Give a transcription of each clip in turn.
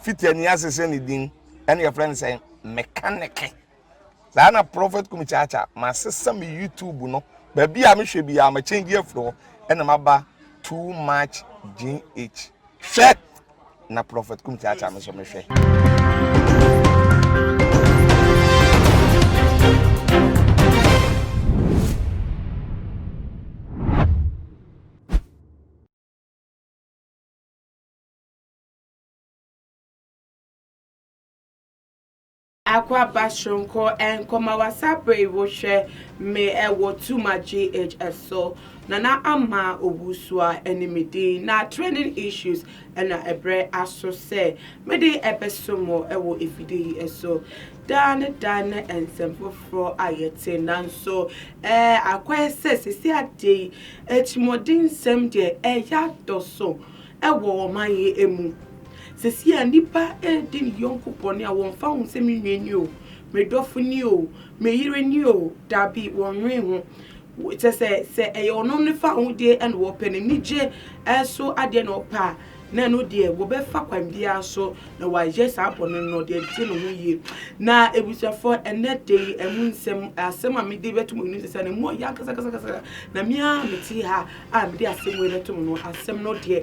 Fitiani asese ne din ɛna yɛfrɛ no sɛ mekaneke. Saa na Prophet Kumi Kyaakya masesa me YouTube no baabi a mehwɛ biara ma change afiri hɔ ɛna maba too much GH. Hwɛ na Prophet Kum Kyaakya me nso mehwɛ. Akwaaba soronko nkɔma w'asabre wo hwɛ me ɛwɔ Tuma GH so Nana Ama Owusua ɛne me din na trending issues ɛna ɛbrɛ aso sɛ mede ɛbɛso mo ɛwɔ efidie yi so daa ne daa ne nsɛm foforɔ a yɛte nanso ɛɛ akɔyɛ sɛ sisi adeɛ yi atirimuɔden nsɛm deɛ ɛyɛ adɔso ɛwɔ ɔman yi mu. Seesei a nnipa redi ne yɔnko bɔne a wɔmfa ho sɛ me nua ni o, me dɔfo ni o, me yere ni o, dabi, wɔnnwen ho. Kyerɛ sɛ, sɛ ɛyɛ ɔno ne fawohodie na ɔpɛ, n'anigye so adeɛ na ɔpɛ a, na ɛno deɛ wɔbɛfa kwan biara so na wɔayɛ saa bɔne no deɛ ɛte ne ho yie. Na abusuafoɔ, ɛnnɛ da yi, ɛmu nsɛm, asɛm a mede bɛto mo anim sɛ no, ɛmu ɔya kasakasakasa. Na me ara mete ha a mede asɛm wei bɛto mo no, asɛm no deɛ,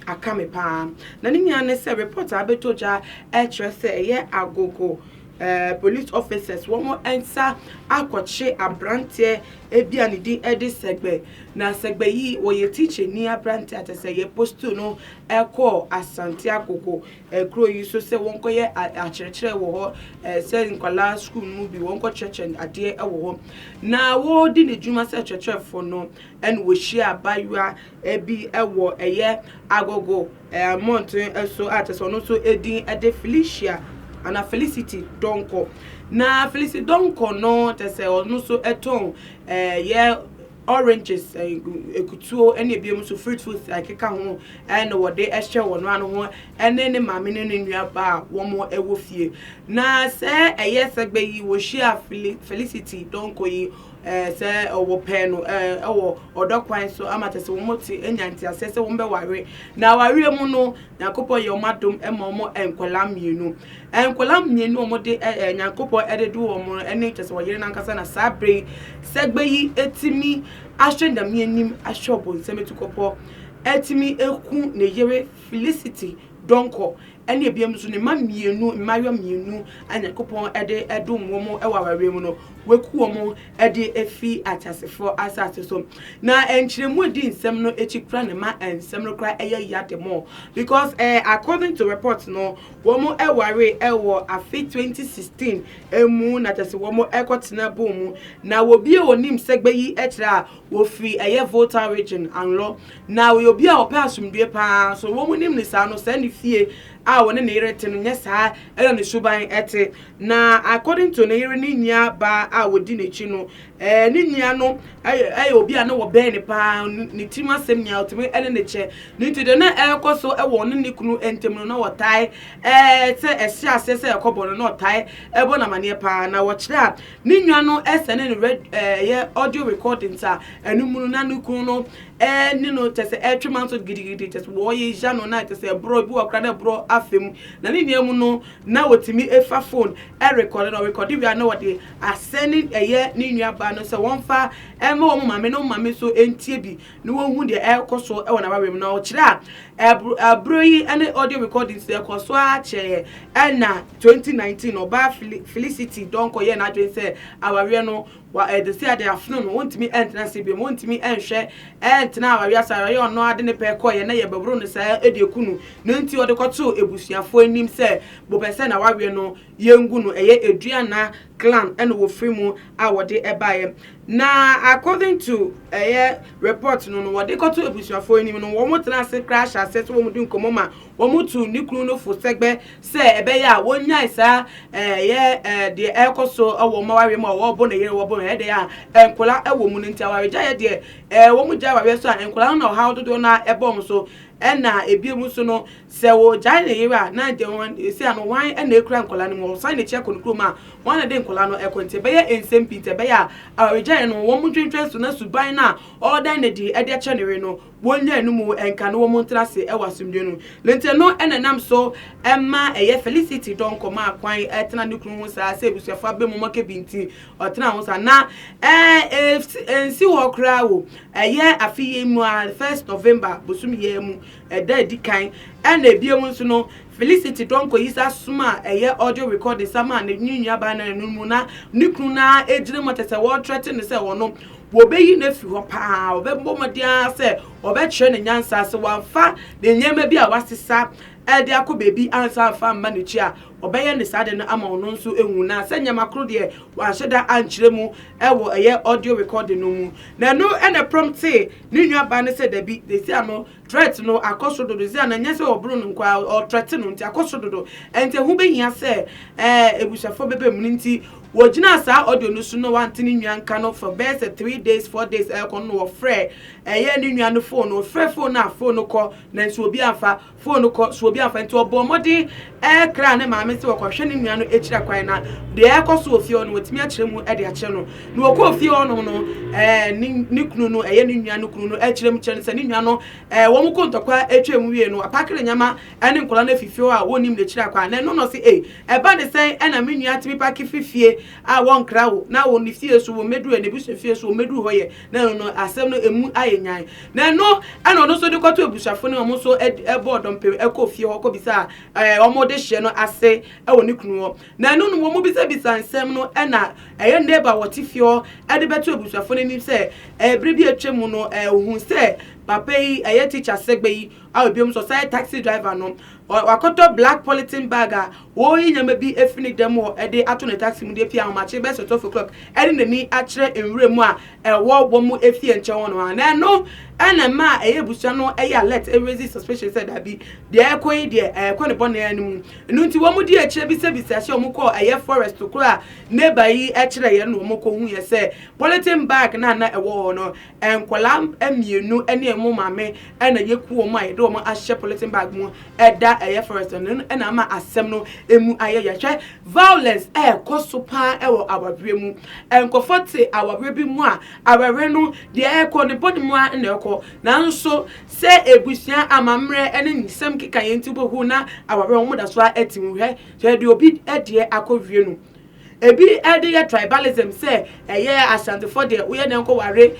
aka me paa. Na ne nyinaa ne sɛ report a abɛtɔ dwa kyerɛ sɛ ɛyɛ agogo eh, police officers wɔn nsa akɔkye aberanteɛ bi a ne din de Sɛgbɛ. Na Sɛgbɛ yi wɔyɛ tikyani aberanteɛ a kyerɛ sɛ yɛ postu no kɔɔ Asante Agogo eh, kuro yi so sɛ wɔnkɔyɛ akyerɛkyerɛ wɔ hɔ eh, sɛ nkwadaa sukuu no mu bi wɔnkɔkyerɛkyerɛ adeɛ wɔ hɔ. Na wɔredi ne dwuma sɛ kyerɛkyerɛfoɔ no ɛna wɔhyia abaayewa bi wɔ ɛyɛ Agogo mmɔnten so a kyerɛ sɛ ɔno nso din de Felicia anaa Felicity Donkor. Na Felicity Donkor no kyerɛ sɛ ɔno nso tɔn ɛyɛ oranges, akutuo ne ebinom nso fruit fruits a ɛkeka ho na wɔde hyɛ wɔn ano ho ne ne maame ne ne nua ba a wɔwɔ fie. Na sɛ ɛyɛ sɛgbɛ yi wɔhyia Felicity Donkor yi sɛ wɔpɛɛ no wɔ ɔdɔ kwan so ama kyerɛ sɛ wɔn te anya nteaseɛ sɛ wɔn bɛware. Na awareɛ mu no, Nyankopɔn yɛ wɔn adom ma wɔn nkwadaa mmienu. Nkwadaa mmienu a wɔde Nyankopɔn de do wɔn no ne kyerɛ sɛ ɔyere no ankasa na saa berɛ yi sɛgbɛ yi atumi ahwɛ Nyame anim ahwɛ ɔbonsam atukɔpɔ atumi aku ne yere Felicity Donkor ɛne ebinom nso ne mma mmienu, mmaayewa mmienu a Nyankopɔn de dom wɔn wɔ awareɛ mu no, waku wɔn de afi ateasefoɔ asase so. Na nkyerɛmu edi nsɛm no akyi kora na ɛma nsɛm no kora ɛyɛ ya the more because eh, according to report no, wɔn ɛware ɛwɔ afe 2016 mu na kyerɛ sɛ wɔn ɛkɔtena bom mu. Na wɔbi a wɔnim sɛgbɛ yi kyerɛ a wɔfiri ɛyɛ Volta region Anlɔ. Na ɔyɛ obi a ɔpɛ asomdwoeɛ paa so wɔn nim no saa no sɛɛ ne fie a ɔne ne yere te no nyɛ saa ɛna ne suban ɛte. Na according to ne yere ne nua baa a ɔdi n'akyi no ɛɛ ne nua no ɛyɛ ɛyɛ obi a na wɔbɛn no paa ne tirim asɛm nyinaa ɔtumi ɛne ne kyɛ. Ne nti deɛ na ɛrekɔ so ɛwɔ ɔne ne kunu ntam no na wɔtae ɛɛ sɛ ɛhyɛ aseɛ sɛ ɛkɔbɔ no na ɔtae ɛbɔ no amaneɛ paa na wɔkyerɛ a ne nua no ɛsɛne no red ɛyɛ audio recordings a ɛno mu no na ne kunu no ɛne no kyɛ sɛ ɛtwe manso gidigidi kyɛ sɛ wɔyɛ ya no na kyɛ sɛ ɛborɔ bi wɔ kora na ɛborɔ afa mu na ne nua mu no na wɔtumi efa phone ɛrekɔde na ɔrekɔde wia na wɔde asɛne ɛyɛ ne nua ba no sɛ wɔmfa ɛma wɔn maame na wɔn maame nso ntie bi na wɔnhu deɛ ɛrekɔ so wɔ n'awareɛ mu. Na ɔkyerɛ a ɛburo yi ne audio recordings ɛkɔ so ara kyɛɛ ɛna 2019 ɔbaa Felicity Donkor yɛɛ n'adwene sɛ awareɛ no wa ɛde sɛ ɛde afono no wɔntumi ɛntena ase bio wɔntumi ɛnhwɛ ɛntena awareɛ ase awareɛ ɔno ade ne pɛ kɔeɛ na yɛbɛboro no saa ɛde eku no ne nti ɔde kɔtoo ebusuafoɔ anim sɛ bɔpɛ sɛ n'awareɛ no yɛngu no ɛyɛ Aduana clan ɛna wɔfiri mu a wɔde ɛbaeɛ. Na according to ɛyɛ report no no wɔde kɔto abusuafoɔ anim no wɔn tena ase koraa hyɛ aseɛ sɛ wɔn di nkɔmmɔ ma wɔn tu ne kunu no fo sɛgbɛ sɛ ɛbɛyɛ a wɔnyae saa ɛyɛ ɛɛ deɛ ɛrekɔ so wɔ wɔn awareɛ mu a wɔrebɔ ne yere wɔbɔ no ɛyɛ deɛ a nkwadaa ɛwɔ mu no nti awaregyaeɛ deɛ ɛɛ wɔn gyae awareɛ so a nkwadaa no na ɔhaw dodoɔ no ɛbɔ wɔn so ɛna ebien mu nso no sɛ wɔgyae ne yere a na deɛ wɔn esi ano wɔn ɛna ekura nkwadaa no mu wɔsan n'akyi akɔ ne kurom a wɔn na de nkwadaa no ɛkɔ nti ɛbɛyɛ nsɛm pii nti ɛbɛyɛ a awaregyaeɛ no wɔn ntwentwɛn so na suban no a ɔredan n'adi ɛde akyerɛ ne yere no Wɔnnyae no mu nka na wɔntena ase wɔ asomdwoe no mu. Nti ɛno na ɛnam so ma ɛyɛ Felicity dɔ nkɔmɔ a kwan tena ne kunu ho saa sɛ abusuafo aba mu maka bi nti ɔtena ho saa. Na ɛnsi hɔ koraa o, ɛyɛ afe yi mu a first November bosom yi mu ɛda edi kan ɛna ebiem nso no Felicity Donkor yi sa soma a ɛyɛ audio recording sa maa ne nuabaa no ɛno mu na ne kunu no ara gyina mu kyerɛ sɛ wɔretrɛte no sɛ ɔno wɔbɛyi no afi hɔ paa, wɔbɛbɔ mmɔden ara sɛ wɔbɛkyerɛ no nyansa sɛ wamfa ne nneɛma bi a wasesa de akɔ baabi ansa amfa amma n'akyi a, wɔbɛyɛ no saa de no ama ɔno nso ahu na sɛ nneɛma koro deɛ wanhyɛ da ankyerɛ mu wɔ ɛyɛ audio recording no mu. Na ɛno na promptee ne nuabaa no sɛ dabi, seesei ano Threat no akɔ soro dodo seesei a na ɛnyɛ sɛ ɔboro no nko ara, ɔthreat no nti akɔ soro dodo. Ɛnti ɛho bɛhia sɛ ɛɛ abusuafoɔ bɛba mu no nti wɔgyinaa saa audio no so na wɔante ne nua nka no for bɛyɛ sɛ 3 days 4 days ɛrekɔ no na wɔfrɛ ɛyɛ ne nua no phone no, wɔfrɛ phone no a phone no kɔ nanso obi amfa phone no kɔ so obi amfa. Nti ɔbɔɔ mmɔden ɛkra ne maame sɛ wɔkɔhwɛ ne nua no akyiri akwan na deɛ ɛrekɔ so wɔ fie hɔ no wɔtumi akyerɛ mu de akyerɛ no. Na wɔkɔɔ fie hɔ nom no ɛɛ ne kunu no, ɛyɛ ne nua no kunu no, ɛkyerɛ mu kyerɛ no sɛ ne nua no wɔn kɔ ntɔkwa atwa mu wie no apaake ne nneɛma ɛne nkɔla no afi fie hɔ a wɔnnim n'akyiri akwan. Na ɛno na ɔse ei, ɛba ne sɛn ɛna me nua tumi paake fi fie a wɔnkra wo na wɔn ne fie so wɔn mmɛduru ɛ n'abusua fie so wɔn mmɛduru hɔ yɛ? Na ɛno no asɛm no emu ayɛ nyan. Na ɛno ɛna ɔno nso de kɔto abusuafo ne wɔn nso ɛbɔɔ dɔmpem ɛkɔ fie hɔ kɔbisa wɔn de hyɛ no ase ɛwɔ ne kunu hɔ. Na ɛno no wɔn bisabisa nsɛm no ɛna ɛyɛ neighbor a wɔte fie hɔ ɛde bɛto abusuafo no anim sɛ ɛbere bi atwa mu no ohun sɛ papa yi, ɛyɛ teacher Sɛgbɛ yi a obiom nso ɔsan yɛ taxi driver no, wakɔtɔ black polythene bag a wɔreyi nneɛma bi afiri ne dɛm hɔ ɛde ato ne taxi mu de apia ahomakye bɛyɛ sɛ 12 o'clock ɛde n'ani akyerɛ nwura mu a ɛwɔ wɔn mu efie nkyɛn hɔ no a. Na ɛno ɛna mmaa a ɛyɛ abusua no ɛyɛ alert, ɛraise suspicion sɛ dabi, deɛ ɛkɔ yi deɛ ɛkɔ ne bɔne anim. Ɛno nti wɔn di akyire bisabisa hyɛ wɔn kɔ ɛyɛ forest koro a neighbor yi ɛkyerɛ yɛn no, wɔn kɔ hu yɛ sɛ polythene bag na na ɛwɔ hɔ no, nkwadaa mmienu ɛne ɛmo maame ɛna yɛku wɔn a yɛde wɔn ahyɛ polythene bag mu ɛda ɛyɛ forest no. Ɛna ama asɛm no emu ayɛ. Yɛhwɛ violence ɛɛkɔ so paa ɛwɔ awareɛ mu. Nkɔfɔ te awareɛ bi mu a awareɛ no deɛ ɛɛkɔ ne bɔne mu a ɛna ɛkɔ, nanso sɛ ebusua amammerɛ ɛne nsɛm keka yɛn ti bohu na awareɛ wɔn da so a ɛte mu. Hwɛ hwɛ deɛ obi ɛdeɛ akɔ wie no, ebi ɛde yɛ tribalism sɛ ɛyɛ Asantefoɔ deɛ woyɛ deɛ nkɔ ware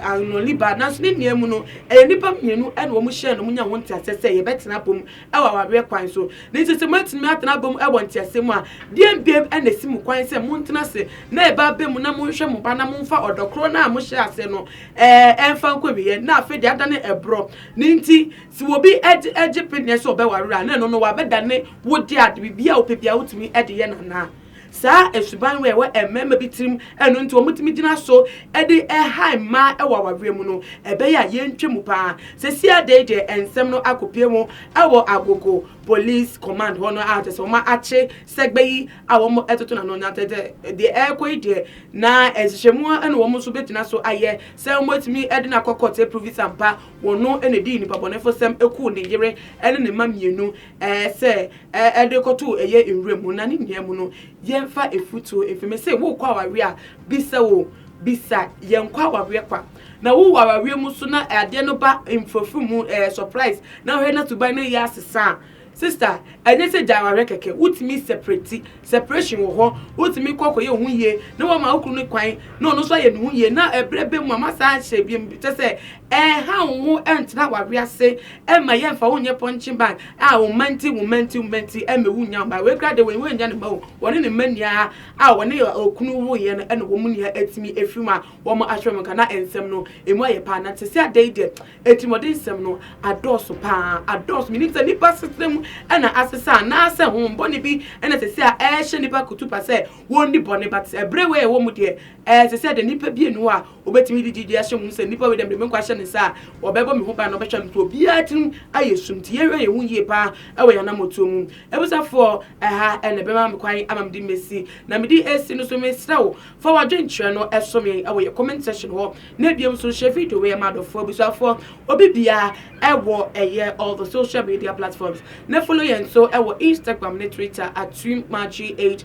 anɔliba, nanso ne nua mu no ɛyɛ nipa mmienu ɛna wɔn hyɛ no wɔn nya wɔn nteaseɛ sɛ yɛbɛtena bom ɛwɔ awareɛ kwan so. Ne nti sɛ moatumi atena bom ɛwɔ nteaseɛ mu a, deɛ mbiem ɛna esi mu kwan sɛ montena ase na ɛba bɛ mu na monhwɛ mo ba na momfa ɔdɔ korɔ na a mohyɛ ase no ɛmfa nkɔ wieɛ na afei deɛ adane ɛborɔ ne nti si obi ɛgye ɛgye peneɛ sɛ ɔbɛware a na ɛno no wabɛdane wo de ade biribi a wopɛ bia wotumi ɛde yɛ nanaa. Saa esuban wɔ ɛwɔ mmarima bi tirim, ɛno nti wɔn tumi gyina so ɛde ɛha mmaa ɛwɔ awareɛ mu no, ɛbɛyɛ a yɛntwa mu paa. Sɛsi ade deɛ nsɛm no akɔpie mu ɛwɔ Agogo Police Command hɔ no a kyerɛ sɛ wɔn akye Sɛgbɛ yi a wɔn ɛtoto n'ano. Na tɛtɛ deɛ ɛrekɔ yi deɛ na nhyehyɛmu ɛna wɔn nso bɛgyina so ayɛ sɛ wɔn atumi ɛde n'akɔ court aprove sampa wɔn no ɛna di nipa bɔnɛfo sɛm eku ne yere ɛne ne mma mmienu sɛ ɛde kɔto ɛyɛ nwura mu. Na ne nyinaa mu no yɛmfa efutuo efimi sɛ wokɔ awareɛ a, bisa wo bisa, yɛnkɔ awareɛ kwa na wowɔ awareɛ mu so na adeɛ no ba mfurofuro mu surprise na ɔhwɛ na suban no yɛ asesa a, sister, ɛnyɛ sɛ gya awareɛ kɛkɛ. Wotumi separate, separation wɔ hɔ. Wotumi kɔ kɔyɛ ho yie na wɔma wo kunu no kwan na ɔno nso ayɛ ne ho yie na ɛbrɛ bɛ mu a ma saa hyɛ bi kyɛ sɛ ɛha wo ho ɛntena awareɛ ase ɛma yɛmfa wo nyɛ punching bag a wo mma nti, wo mma nti, wo mma nti ɛma wo nya mma. Wei kura de wei nya ne mma o, wɔne ne mma nyinaa a wɔne okunu woyɛ no ɛna wɔn nyinaa atumi efiri mu a wɔn ahwɛ wɔn ka na nsɛm no emu ayɛ paa. Na te sɛ ade yi deɛ etimɔden nsɛm no adɔɔso paa, adɔɔso. Minim sɛ nipa setena mu ɛna asesa anaasɛ ho bɔne bi ɛna sɛ a ɛhyɛ nipa kutu pa sɛ wɔn ni bɔne, but ɛbrɛ wei ɛwɔ mu deɛ sɛ deɛ nipa bi enu a obetumi de gyidi ahyɛ mu sɛ nipa wei dɛm de me nkɔ ahyɛ ne nsa a wɔbɛbɔ me ho ban na ɔbɛhwɛ me to obiara tirim ayɛ sum. Nti yɛhwɛ yɛn ho yie paa ɛwɔ yɛn anamotuo mu. Ebusafoɔ, ɛha ɛna ɛbɛma me kwan ama me de mesi na me de esi no so. Mesrɛ wo, fa wadwenkyerɛ no ɛso me ɛwɔ yɛ comment section hɔ na ebiem nso hyɛ video wei ɛma adɔfoɔ, abusuafoɔ, obi bia ɛwɔ ɛyɛ all the social media platforms na follow yɛn so ɛwɔ Instagram ne Twitter @tumagh_,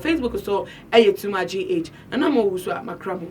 Facebook so ɛyɛ tumagh. Na na mo owusu a makra mo.